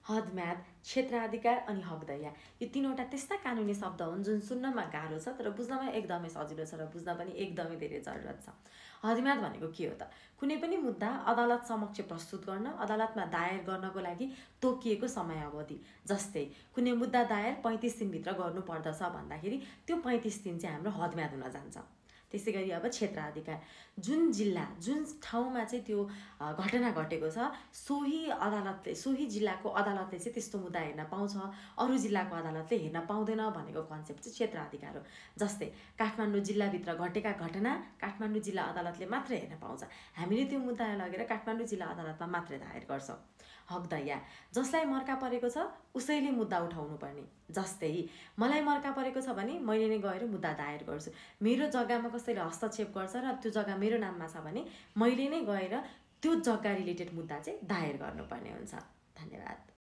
हदम्याद, क्षेत्राधिकार अनि हकदैया यो तीनवटा त्यस्ता कानुनी शब्द हुन् जुन सुन्नमा गाह्रो छ तर बुझ्नमा एकदमै सजिलो छ र बुझ्न पनि एकदमै धेरै जरुरत छ। हदम्याद भनेको के हो त? कुनै पनि मुद्दा अदालत समक्ष प्रस्तुत गर्न, अदालतमा दायर गर्नको लागि तोकिएको समयावधि। जस्तै कुनै मुद्दा दायर 35 दिनभित्र गर्नुपर्दछ भन्दाखेरि त्यो 35 दिन चाहिँ हाम्रो हदम्याद हुन जान्छ। त्यसै गरी अब क्षेत्राधिकार, जुन जिल्ला जुन ठाउँमा चाहिँ त्यो घटना घटेको छ सोही जिल्लाको अदालतले चाहिँ त्यस्तो मुद्दा हेर्न पाउँछ, अरू जिल्लाको अदालतले हेर्न पाउँदैन भनेको कन्सेप्ट चाहिँ क्षेत्राधिकार हो। जस्तै काठमाडौँ जिल्लाभित्र घटेका घटना काठमाडौँ जिल्ला अदालतले मात्रै हेर्न पाउँछ, हामीले त्यो मुद्दालाई लगेर काठमाडौँ जिल्ला अदालतमा मात्रै दायर गर्छौँ। हकदैया, जसलाई मर्का परेको छ उसैले मुद्दा उठाउनु पर्ने। जस्तै मलाई मर्का परेको छ भने मैले नै गएर मुद्दा दायर गर्छु। मेरो जग्गामा कसैले हस्तक्षेप गर्छ र त्यो जग्गा मेरो नाममा छ भने मैले नै गएर त्यो जग्गा रिलेटेड मुद्दा चाहिँ दायर गर्नुपर्ने हुन्छ। धन्यवाद।